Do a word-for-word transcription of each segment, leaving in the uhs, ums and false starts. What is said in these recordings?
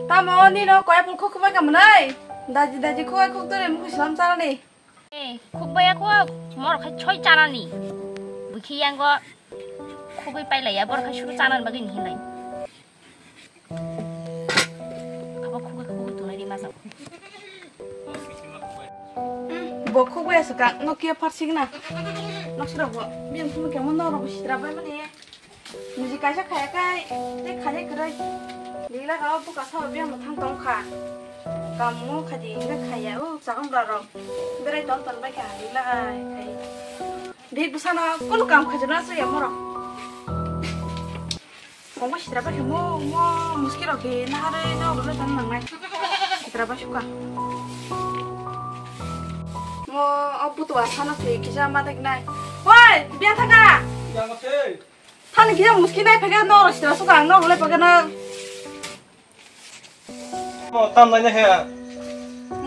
Tamo nino koi apple khuk khuk bai kamunai? Daji daji khuk ai khuk tore mukhu slam chanani. Eh, khuk bai ako morok khai choi chanani. Bukhi yango khuk bai pailaiya, borok khai suru chanani bagwi ni hinlai. Abo khuk bai khuk bai tongnai di masa. Hmm, bo khuk bai aswk ka, no kia pharsik na. Nok sura bo, biyang khuk kemo no ro bo sitra bai mani. Niji kaisa khaya kai, tei khani kwrwi. Lila ga o buka sao biyang mwthang tong kha. Kamu khaji hingga khaya o chakam rarok. Berai ton ton bai kha lila ai kai. Big busana kulu kam khajuna suya morok. Kongba sitra bai mo mo muskil rok he nahare no role tan nangnai. Sitra bai suka. Mo o butua sana se kisa ma dek nai. Hoi, biyang thaka. Yang se. Thani kisa muski nai phege no ro sitra suka ang no role phege no. Mo tam nai he.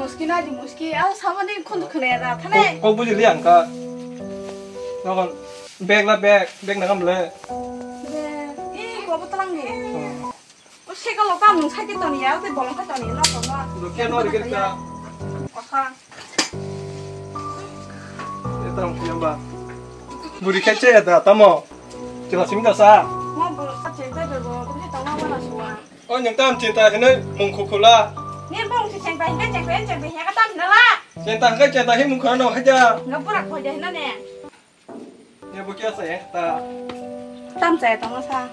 Muski nai di muski. Ah, sama ni khun khne ra thane. Ko buji li ang ka. Nokon bag la bag, bag na kam le. Be, i ko botlang ni. O sekalo tamo nwng side toni ya, tei bolong khe toni ya, nokol no. Rukya no rikir ka. Kotha. Etam kiyamba. Buri khe che da tamo. Chila simi da sa. Mo bo sa che be be bo, bo he tong ma na suwa. O nyang tam chinta hene mung khukula. Ni mung si cheng bai, be cheng bai, cheng bai, ya ka tam na la. Chinta hene chinta he mung khana no haja. Nga pura ko ja na ne. Ye bo kya sa ya ta. Tam cha ya tong sa.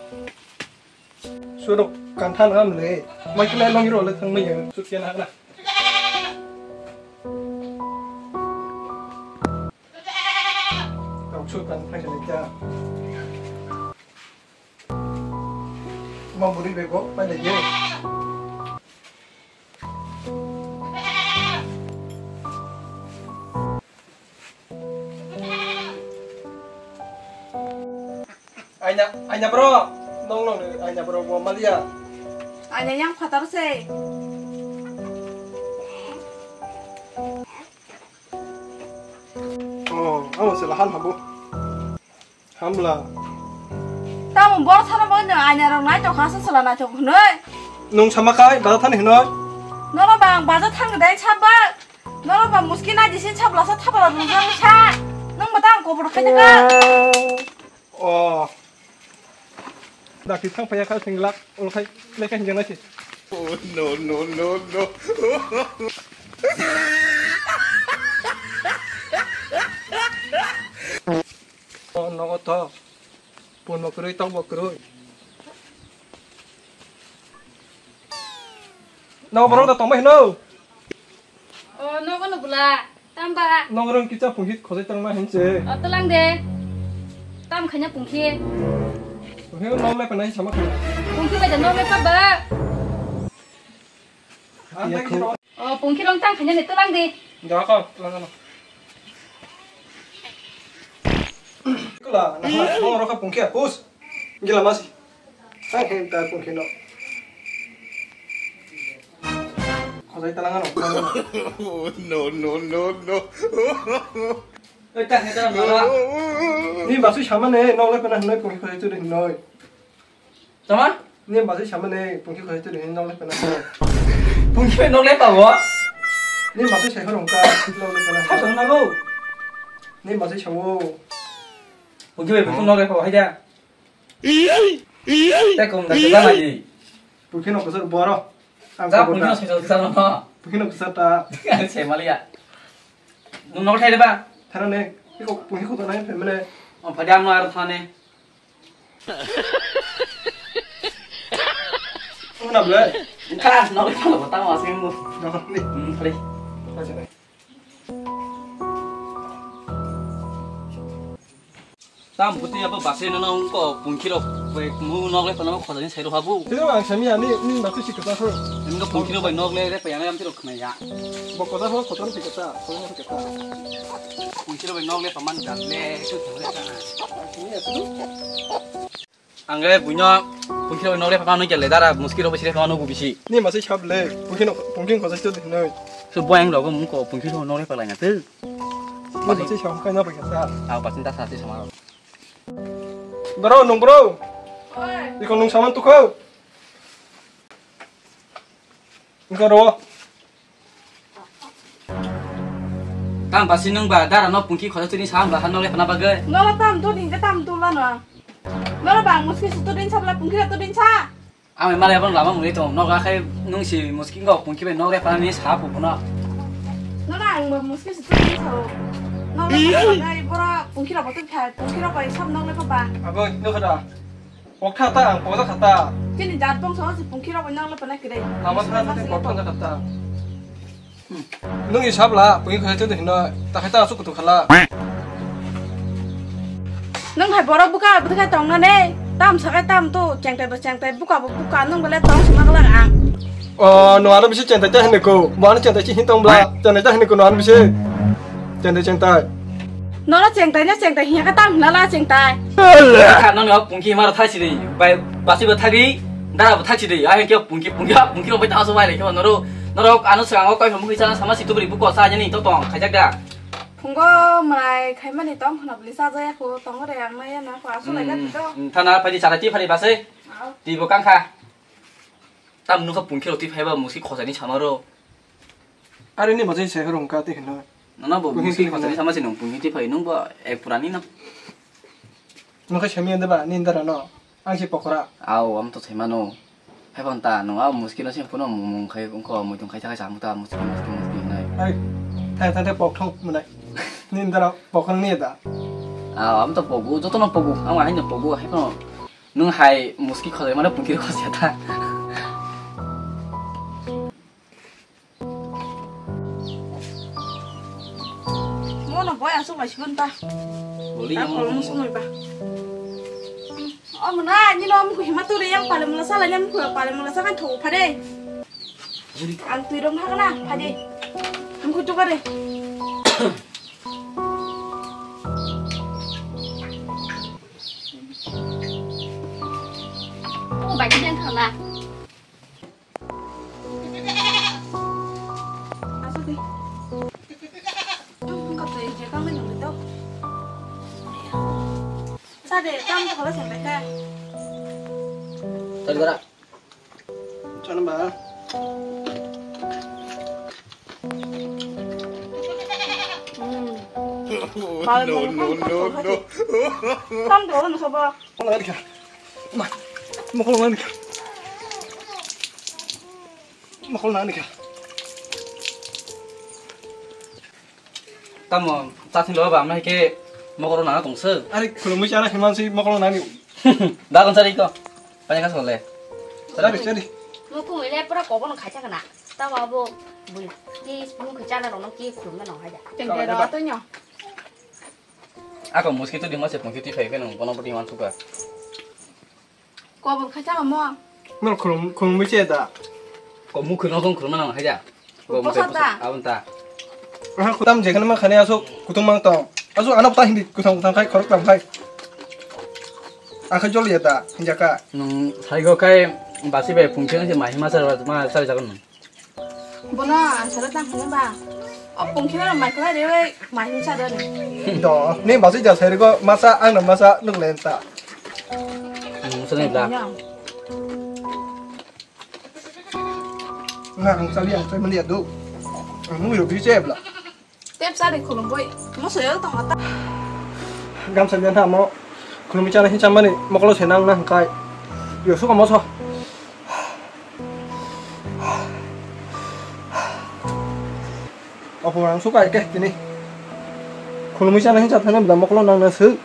Surok kanthan ngam le, mai kle long ro le thang mai ya, sut kena na. Kau sut kan thang le kya. Ma buri bego, mai le ye. Aina, aina bro, nong nong ni aina bro bo malia. Aina yang phatar se. Oh, amo se lahan habo. Hamla. Tamo bor sana bo no aina rok nai to khasa sala nai to khunoi. Nung sama kai, bada thani hinoi. Nono bang bada thang dai sabak. Nono ba muski nai disin sabla sa thabala rung jang sa. Nung ba tang kobor khai ka. Oh. Dakti thang phaya kha singlak, ol khai, le khai jang nai si. Oh, no, no, no, no. Oh, nogo to. Pun bo kwrwi, tok bo kwrwi. No, borok da tongma hino. O, nogo no bula. Tamba. Nong rong kicha pungki khojai tongma hinse. O, tlang de. Tam khanya pungki. Pungki nong le panai sama khana. Pungki bai da nong le pa ba. Ang tak O, pungki rong tang khanya ni tlang de. Jaga ko, tlang ano. Kula, na, na, no, roka pungki apus. Gila masi. Tang hem ta pungki no. Khojai talang ano. No, no, no, no. Oi, tang hem ta no. Ni basu sama ne, no le pena noi pungki khojai tu de noi. Tama? Ni masai sama ne, pungki khoi tu ni nok le pena. Pungki nok le pa bo? Ni masai sai horong ka, nok le pena. Sa song na go. Ni masai sawo. Pungki bai pungki nok le pa hai da. Te kom da ka lagi. Pungki nok kusur boro. Ang ja ko pungki ta. Nok sai sa no. Pungki nok kusur ta. Sai malia. Nung nok thai de ba? Thana ne. Iko pungki ko ta nai pemene. O phadi ang no ar thane. Wngna ble? Wngkha, nok le phalbo tamo aswk wngbo. Nok ni. Hmm, phari. Acha. Tam buti abo base no nang ko pungki rok bai mu nok le phalma khojani sai rok habu. Tei ang sami ani ni batu si kata ho. Wngkha pungki rok bai nok le re payang am tirok khna ya. Bo kota ho, kota no kota, kota no kota. Pungki rok bai nok le paman gat le, tu thang le ta. Sini ya, sini. Ang le buino pungki rok bai nok le paman no gele dara, muski rok bai sire paman no bisi. Ni masai sab le, pungki no, pungki ko sai tu noi. Su boyang rok mung ko pungki rok nok le palai na tu. Ni masai sab kai na bai kata. Ah, pasin ta sa si sama. Bro, nung bro. Oi. Iko nung saman tu kau. Wngkha ro. Tam basi nwng ba dara no pungki khosai twi sa ba ha nok le phana bagwi. Nola tam do din ka tam do lano. Nola ba muski su to din sabla pungki to din sa. Ang malai abang lama muli tong nok akhai nwng si muski ngo pungki bai nok le phana ni sa pu no. Nola ang ba muski su to din sa. Nola ba dai bora pungki ro botu kha pungki ro bai sab nok le ba. Abo no khada. Pokha ta ang pokha khata. Chini jat bongso si pungki rok nang le panai kre. Lama thang thang pokha khata. Nung isap la pungki khata tu hino ta khata asuk tu khala. Nung hai borok buka buka tong na ne. Tam sakai tam tu chengtai ba chengtai buka ba buka nung bele tong sima kala ang. Oh, no ano bisi chengtai ta hene ko. Bo ano chengtai chi hin tong bla. Chengtai ta hene ko no ano bisi. Chengtai chengtai. Nono chengtai no chengtai hiya ka tam hinala chengtai. Kha noni o pungki maro thachi di. Bai basi bo thagi. Dara bo thachi di. Ai ke pungki pungki pungki rok bai ta so bai le ke noro noro ano sanga o koi phamukhi chana sama si tubri buko sa jani to tong khaijak da. Phungo mai khaimani tong khna bli sa jaya ko tong re ang na ya na ko asu lai ga to. Thana phai di chara ti phari basi. Ti bo kang kha. Tam nukha pungki rok ti phai ba musi khojani samaro. Are ni majai se rong ka te hino. Nana bo musi khosani sama si nung pungki ti phai nung bo ek purani no. Nung khe semi ande ba ni ndara no. Ang si pokora. Aw am to sai mano. Hai bon ta nung aw muski no se kuno mung khai ungko muitung khai khai samu ta muski muski muski nai. Ai. Thai thai pok thok munai. Ni ndara pokora ni da. Aw am to pogu joto no pogu. Ang hai no pogu hai no. Nung hai muski khosai mano pungki khosai ta. Mono boy asuk lai sibon ta. Boli ta yang kolom sumai ba. O mona ni nom ku hima tu re yang pale mula sala nyam ku pale mula sala tho phare. Ang tui rom thakna phade. Ang ku tu kare. O bagi den thala. Asuk di. Ang kata je kang nang to. Sade kam to kala sampai ka. Tadi dara. Chana ba. Hmm. No, no, no, no. Tam to na sabo. Mokol nang kha. Ma, mokol nang kha. Mokol nang kha. Tamo, chathing lo ba, amna ke mokol nang tong se. Are, khulumui chana himan si mokol nang ni. Da kon sari ko. Panya ka sole. Sari, sari. Mo ku le pura ko bon khacha kana. Tamo abo bui. Ki mu khacha na rono ki khulum na no haja. Tengke ro to nyo. Ako muski tu di mase pungki ti phai ke nung bono pati man suka. Ko bo khacha mo. Nol khulum, khulum bi che da. Ko mu khulum kong khulum nang haja. Ko mu Posa ta. Abon ta. Aha, kutam jekhane ma khane aso kutung mang tong. Aso ano ta hindi kutang kutang khai khorok tam khai. Akha jol ya da hinjaka. Nung saigo kai basi bai pungki nang se mahi ma sar ma sar jagon nung. Bono answer tang hwnwi ba. O pungkhino rok mai kwlai rewi mai hwnwi sa do ni. Do, ni basi ja sai rwgo masa ang no masa nuk len ta. Hmm, sini bla. Nga ang sali ang sai mani adu. Ang mui rok bi che bla. Tep sari khulum boi. Mo soyo tong ata. Gamsa lian ha mo. Khulum chana hin chamani mokolo se nang na hwngkai. Yo suka mo so. Opo ang suka ke tini. Khulumui chana hinsa thani bla mokolo nang na su.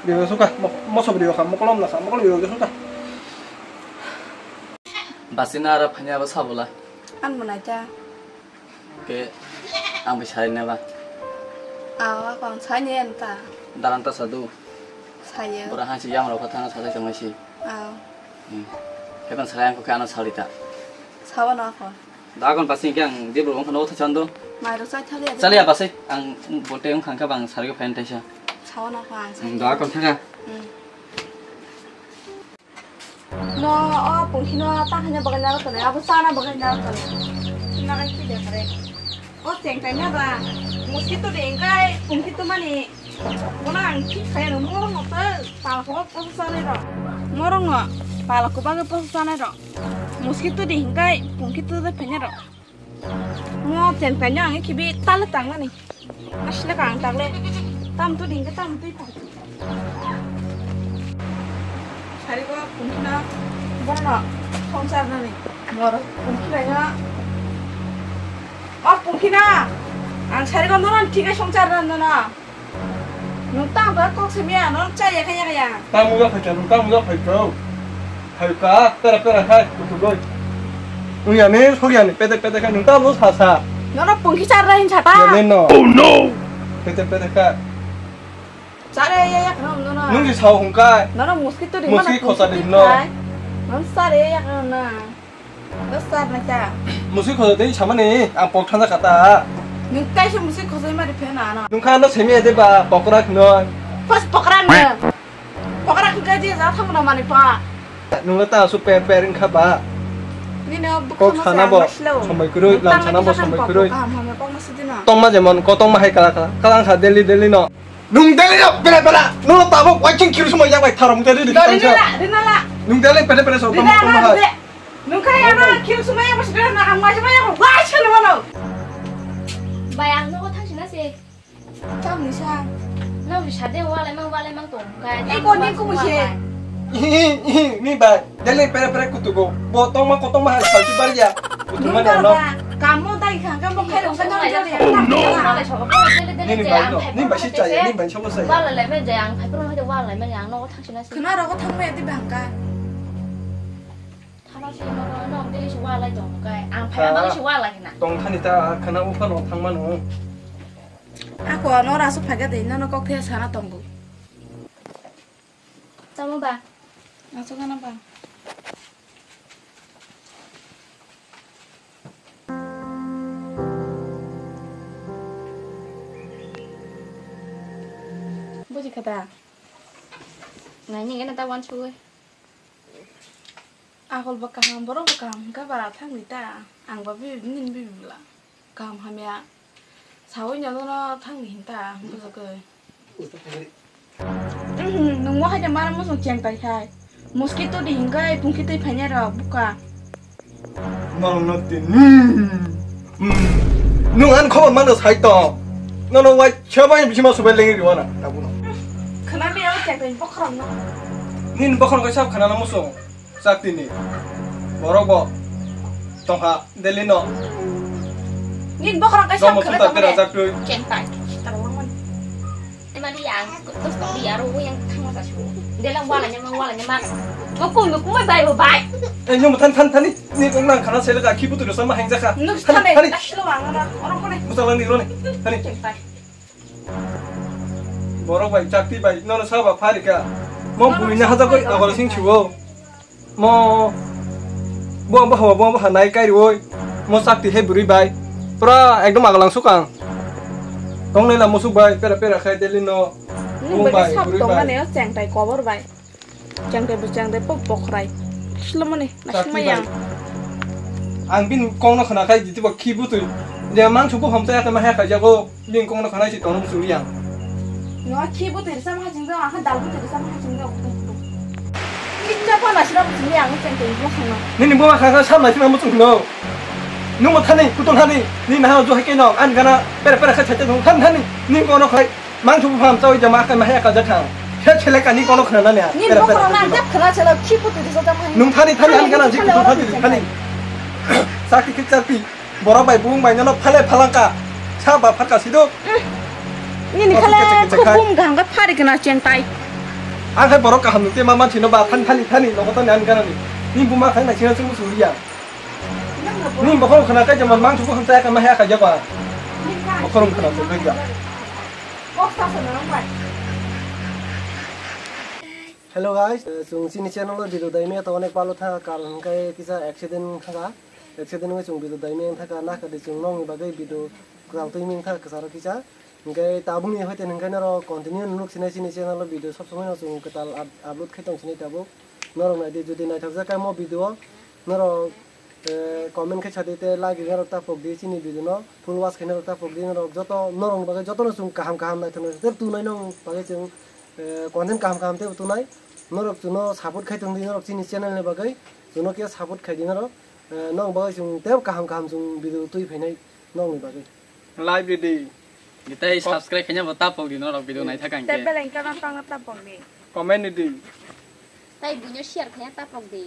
Biyo suka moso biyo kha mokolo na sa mokolo biyo suka. Basina ara phanya ba sabula. An manaita. Ke ang bai sai na ba. Awa kon sai ne anta. Dalan ta sadu. Sayo. Bora hansi yang rok thang sa sa mai si. Aw. Hmm. Hepan sarai ang ko kana salita. Sawa na ko. Da kon pasi ke ang de bro ang no tha chando. Mai ro sa thali. Chali ya pasi ang bote ang khangka bang sari ko fan taisa. Sawa na ko ang. Hmm, da kon thanga. Hmm. No o pungkhino ta hanya bagai na ko ne abo sana bagai na ko. Na kai ki de kare. O chengtai na ba. Mosquito de engkai pungkhito mani. Bono ang thik khaiyano, morokno tei palkhugo poso chanai rok. Morokno palkhu bagwi poso chanai rok. Mosquito di hingkai pungki tu da phenya ro. Mo ten kanya ang kibi tala tang mani. Asle kang tang le. Tam tu ding tam tu pa. Sari ko pungki na. Bono na. Songchar na ni. Moro pungki na ya. Oh pungki na. Ang sari ko nono thik songchar na na. Nwng tamo ba kok simi ya, nwng cha ya kha ya kha ya. Tamo ya phaikha, nwng tamo ya phaikha. Phaikha, pera pera khai, kutugoi. Nwng ya ni, sok ya ni, pede pede khai, nwng tamo sa sa. Nono pungki char ra hin chata. Ya ni no. Oh no. Pede pede khai. Chare ya ya khana nono. Nwng si sao hung kai. Nono mosquito di mana. Mosquito khosa di no. Nono chare ya ya khana. Dos sar na cha. Musi khodo dei samani ang pok thanda kata. Nung kaisa musi khosoi mari phena ano. Nung kha no semi ede ba pokra khno. Pas pokra no. Pokra khno kaji ja thang na mani pa. Nung ta su per per kha ba. Ni no bukha. Kok sana bo somoi kuroi, lam sana bo somoi kuroi. Tong ma jemon ko tong ma hai kala kala. Kala ang sa deli deli no. Nung deli no bela bela. Nung tabok waiting kiru somoi yang bai tharom deli deli. Dori nala, dori nala. Nung deli pede pede so tong ma hai. Nungkha ya na, khil sumaya ba sida na, ang mai sumaya ba, wai sini mano. Bai, ang nogo thang sina se. Tam ni sa. Nang bisa de walai mang, walai mang tong kai. Iko ni kumu se. Ni bai, dele pere pere kutugo. Bo tong ma kotong ma hai salti bar ya. Kutu ma no. Kamu dai khang kamu khai rong kan. Oh no. Walai sobo ko dele dele. Ni bai no, ni bai si chaya, ni bai sobo saya. Walai lai me jaya, ang phai pro ma de walai me, ang nogo thang sina se. Khna rogo thang me di bangka. Thana se no no no dili se walai tong kai. Ang phai ma se walai na. Tong thani ta khana u phano thang mano. Ako no rasu phaga de no no kok the sana tongo. Tamo ba. Aso kana ba. Buji khata. Nai ni gana ta wan suwe. Akol bo kaham, borok bo kaham hwnkha ba thangni ta. Ang ba bibi nini bibi bwla. Kaham hamya. Sawi nyono no thangni hinta bujagwi. Mhm, nung mo haida mara musung cheng tai khai. Mosquito di hingkai pungki tei phanya rok buka. Nang no tin. Hmm. Hmm. Nung an khobor mano sai to. Nono wai chaba bisima subai lengi riwana. Tabuno. Khana mi au cheng tai bokhorok no. Nin bokhorok sab khana no musung. Chak tini. Borok bo tongha Delhi no. Nin bokhorok kaisa. Romo khwlai suta tongmani. Pera jak twi. Cheng tai. Tarwangmani. Emani yang terus tadi aro yang thangma ta su. Delhi wala nyama wala nyama. Ko kum kum bai bo bai. Eh nyum than than thani. Ni kong nang khana sele ka khibu tu sama heng jakha. Nuk thani thani. Aslo wang na. Oro kone. Musa lang ni roni. Thani. Cheng tai. Borok bai chakti bai nono saba pharika. Mo bui na haja koi agol sing chiwo. Mo bo bo bo bo nai kai roi. Mo chakti he buri bai. Pura ekdom agalang sukang. Tong nai la musuk bai pera pera khai Delhi no. Ni buri bai sab buri tong bai. Mane cheng tai kobor bai. Chengde bo chengde pok pokrai. Slomoni nasma yang. Ang bini kongno khna khai diti bo khi butui. Je mang chuku homsa ya ma ha khai jago bini kongno khna si tono suri yang. No khi butui sa ma jing do ha dal butui sa ma jing do. Kicha pa nasra butui yang chengde mo khna. Nini bo ma kha sa ma sina mo chung no. Nung mo thani kutung thani ni na ha jo hai ke no an gana pera pera kha chete thani thani ni kongno khai. Mang thubu pham chawi jama kai ma haya ka jathang. Khe chele kani kono khna nani ha. Ni pera pera bokhorok na jama. Jab khna chela khi putu di jama. Nung thani thani ani gana jik khna thani thani. Sakti ki sakti. Borok bai bung bai nono phale phalangka. Sa ba pharka sido. Ni ni khale khubum ganga phari khna cheng tai. Ang khai borok kaham nukte ma mansi no ba thani thani thani logo to ni ani gana ni. Ni buma khai na sina sung suriya. Ni bokhorok khna kai jama mang thubu kham chaya ka ma haya ka jaba. Bokhorok khna se bega. Hello guys, eh, chwng chini channel o video daimia to onek palo tha karon hwnkhe kisa accident wngkha. Accident wngwi chwng video daimia wngkha, nakha di chwng nokni bagwi video kwtal twi wngkha kwcharo kisa. Hwnkhe tabukni hoite hwnkhe norok continue nuk sinai chini channel o video sob somoi no chwng kwtal up-, upload khai tong sinai tabuk. Norok nai di jodi naithok jak kha mo video o norok Eh, comment khe sadi tei like rwna rok ta pok di chini video no full watch khaina rok ta pok di norok joto norok ni bagwi joto no chwng kaham kaham naithok naithok tei tunai nw bagwi chwng, eh, content kaham kaham tei tunai norok chwngno support khai tong di norok chini channel ni bagwi Jono khe support khai di norok. Eh, nong bagwi chwng tei kaham kaham chwng video twi phainai nongni bagwi. Like ridi. Tei subscribe khaina bo tapok di norok video naithaka hwnkhe. Tei bell icon no tongna tapok di. Comment ridi. Tei buino share khaina tapok di.